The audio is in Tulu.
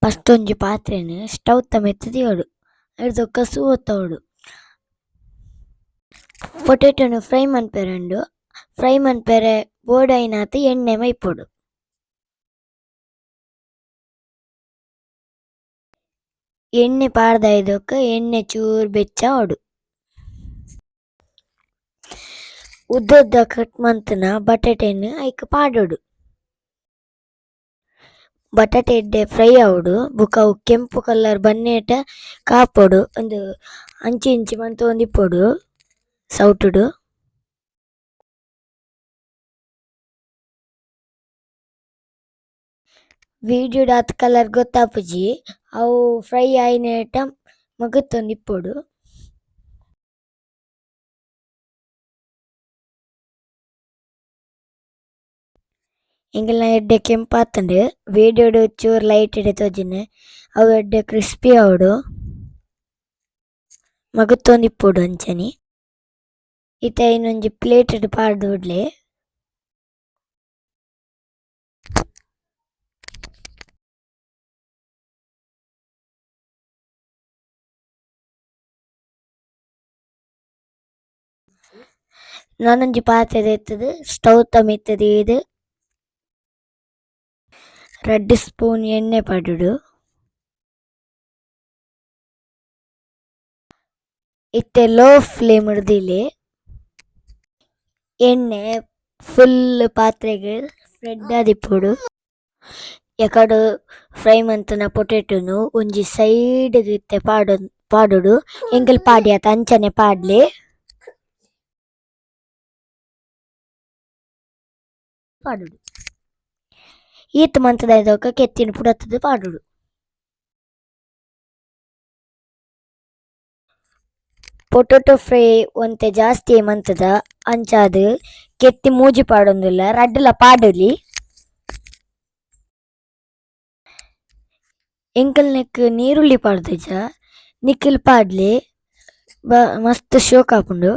First ಒಂಜಿ ಪಾತ್ರೆನ್ ಸ್ಟವ್ ದ ಮಿತ್ತ್ ದೀವೊಡು ಐಡ್ದ್ ಬೊಕ್ಕ ಸೂ ಪೊತ್ತಾವೊಡು. ಪೊಟೆಟೊ ನು ಫ್ರೈ ಮನ್ಪೆರೆ ಉಂಡು ಫ್ರೈ ಮನ್ಪೆರೆ ಬೋಡಾಯಿನಾತ್ ಎಣ್ಣೆ ಮೈಪೊಡು. ಎಣ್ಣೆ ಪಾಡ್ದಾಯಿ ಬೊಕ್ಕ ಎಣ್ಣೆ ಚೂರು ಬೆಚ್ಚ ಆವೊಡು. ಉದ್ದ ಉದ್ದ ಕಟ್ ಮಂತಿನ ಬಟಾಟೆನ್ ಐಕ್ ಪಾಡೊಡು. ಬಟಾಟೆ ಎಡ್ಡೆ ಫ್ರೈ ಆವೊಡು ಬೊಕ ಅವು ಕೆಂಪು ಕಲರ್ ಬನ್ನೇಟ ಕಾಪೊಡು ಉಂದು ಅಂಚಿ ಇಂಚಿ ಮಂತೊಂದು ಇಪ್ಪೊಡು ಸೌಟುಡು. ವಿಡಿಯೋ ಡು ಆತ್ ಕಲರ್ ಗೊತ್ತಾಪುಜಿ ಅವು ಫ್ರೈ ಆಯಿನೇಟ ಮಗ್ತೊಂದು ಇಪ್ಪೊಡು. ಎಂಕಲ್ನ ಎಡ್ಡೆ ಕೆಂಪಾತುಂಡು ವಿಡಿಯೋ ಡು ಚೂರು ಲೈಟ್ ಡೆ ತೋಜುಂಡು ಅವು ಎಡ್ಡೆ ಕ್ರಿಸ್ಪಿ ಆವೊಡು ಮಗ್ತೊಂದು ಇಪ್ಪೊಡು ಅಂಚನೆ. ಇತ್ತೆ ಐನ್ ಒಂಜಿ ಪ್ಲೇಟ್ ಡ್ ಪಾಡ್ದ್ ಬುಡ್ಲೆ. ನನೊಂಜಿ ಪಾತ್ರೆ ದೆತ್ತುದು ಸ್ಟವ್ ದ ಮಿತ್ತ್ ದೀದ್ ರಡ್ಡ್ ಸ್ಪೂನ್ ಎಣ್ಣೆ ಪಾಡೊಡು. ಇತ್ತೆ ಲೋ ಫ್ಲೇಮ್ ಡ್ ದೀಲೆ. ಎಣ್ಣೆ ಫುಲ್ ಪಾತ್ರೆಗ್ ಸ್ಪ್ರೆಡ್ ಆದಿಪ್ಪೊಡು. ಎಕಡ್ ಫ್ರೈ ಮಂತಿನ ಪೊಟೆಟೊ ನು ಒಂಜಿ ಸೈಡ್ ಗ್ ಇತ್ತೆ ಪಾಡೊಡು ಎಂಕುಲು ಪಾಡ್ಯತ ಅಂಚನೆ ಪಾಡ್ಲೆ. ಪಾಡೊಡು. ಈತ್ ಮಂತ್‌ದ ಬೊಕ್ಕ ಕೆತ್ತಿನ್ ಪುಡತ್‌ದ್ ಪಾಡೊಡು. ಪೊಟೆಟೊ ಫ್ರೈ ಒಂತೆ ಜಾಸ್ತಿ ಮಂತ್‌ದ ಅಂಚಾದ್ ಕೆತ್ತಿ ಮೂಜಿ ಪಾಡೊಂದುಲ್ಲ ರಡ್ಡ್‌ಲ ಪಾಡೊಲಿ. ಎಂಕಲ್ನೆಕ್ ನೀರುಳ್ಳಿ ಪಾಡ್ದಿಜ ನಿಕುಲು ಪಾಡ್ಲೆ ಮಸ್ತ್ ಶೋಕ್ ಆಪುಂಡು.